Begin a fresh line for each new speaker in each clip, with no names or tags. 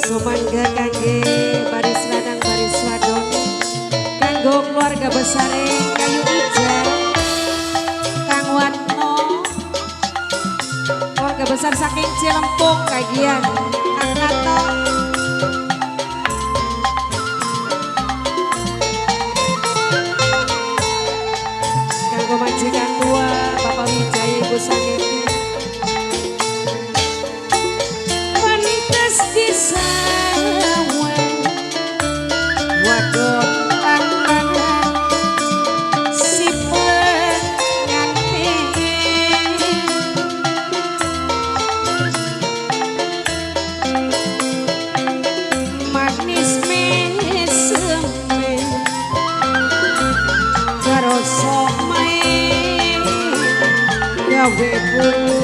Sumangga kangge baris lanang baris wadon, kanggo keluarga besare Kayu Ijen, Kang Watno, keluarga besar saking Cilempung kagian Kang Tato. Kanggo majikan tua Bapak Wijaya Ibu Saneti. Pantes disawang wadon lanang si pengantin, manis meseme karoso mae gawe bunga.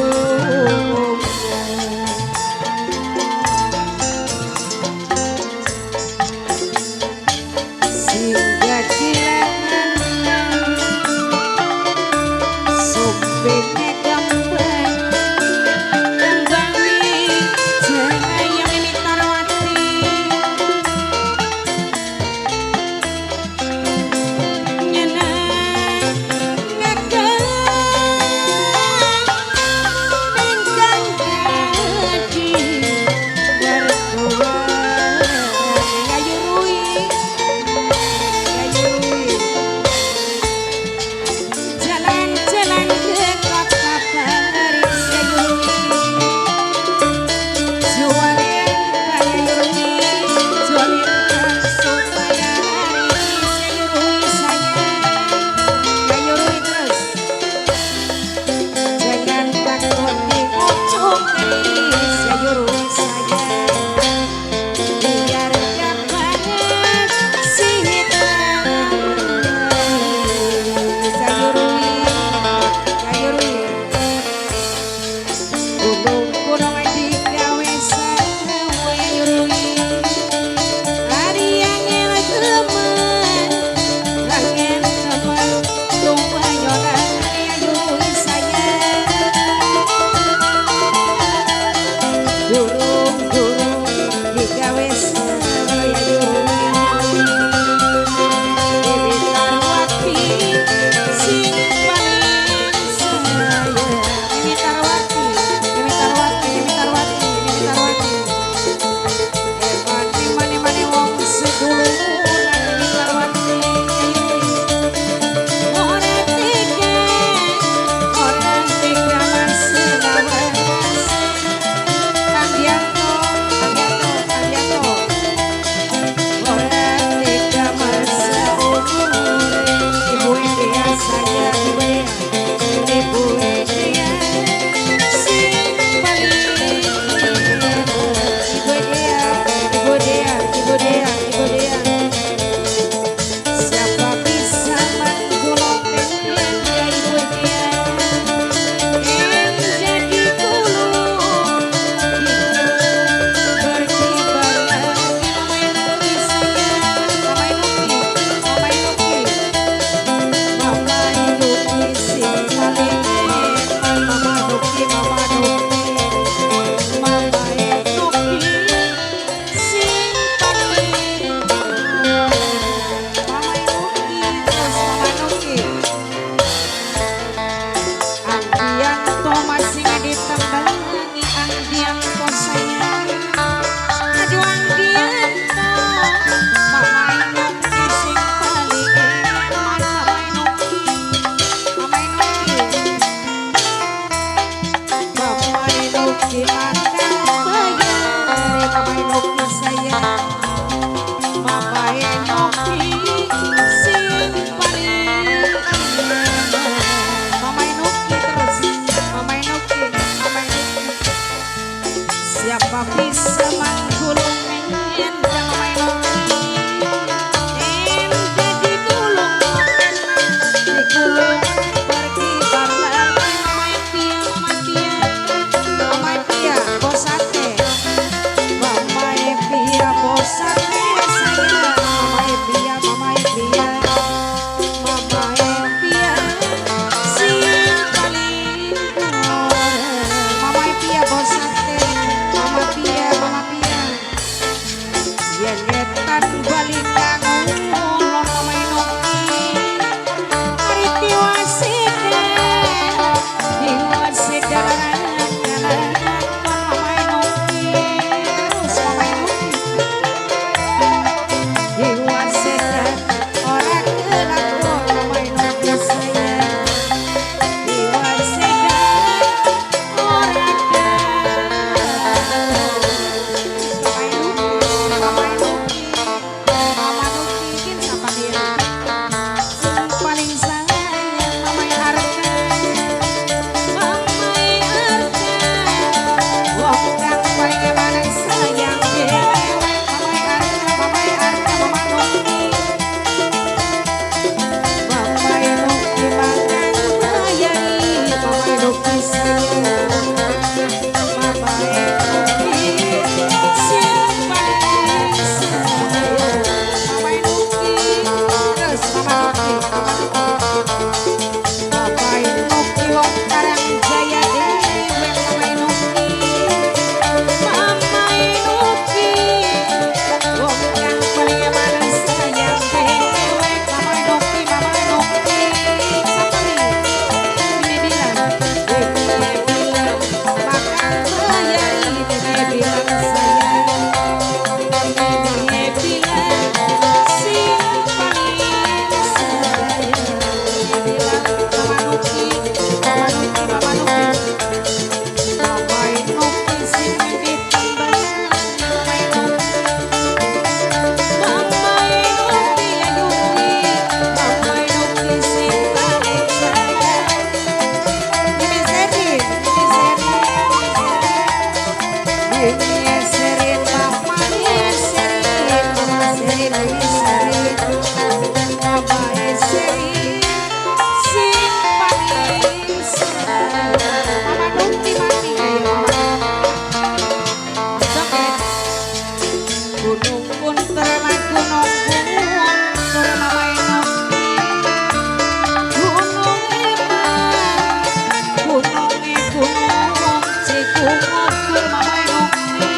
Ngukur Mama Enoki.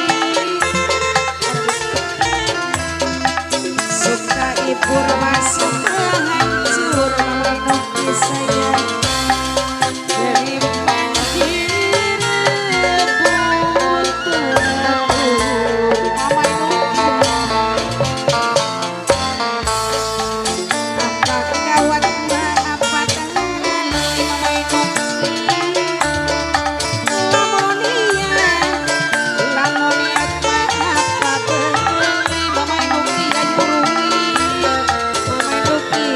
Suka ibur masuk hancur Mama Enoki sayang. Mama Enoki. Apa kawat apa tali Mama Enoki. Lamonia, lamonia apa beli Mama Enoki ayu ruwi. Mama Enoki.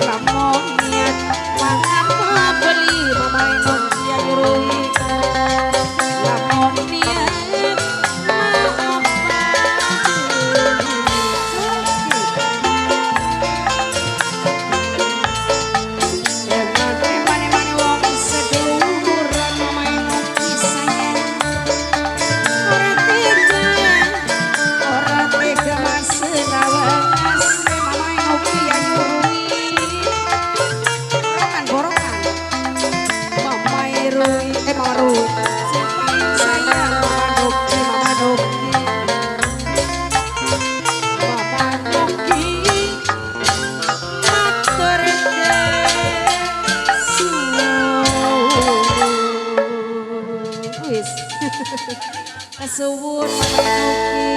Lamonia apa beli Mama Enoki ayu ruwi. Lamonia apa beli. Emane-mane wong seduluran Mama Enoki sayang. Ora tega, ora tega mas lawase Mama Enoki ayu ruwi. Borokan, borokan. Mama Rui, Mama Rui. Sing paling sayang Mama Noki, Mama Noki. Mama Noki. Matur kesuwun. Wis. Kesuwun Mama Noki.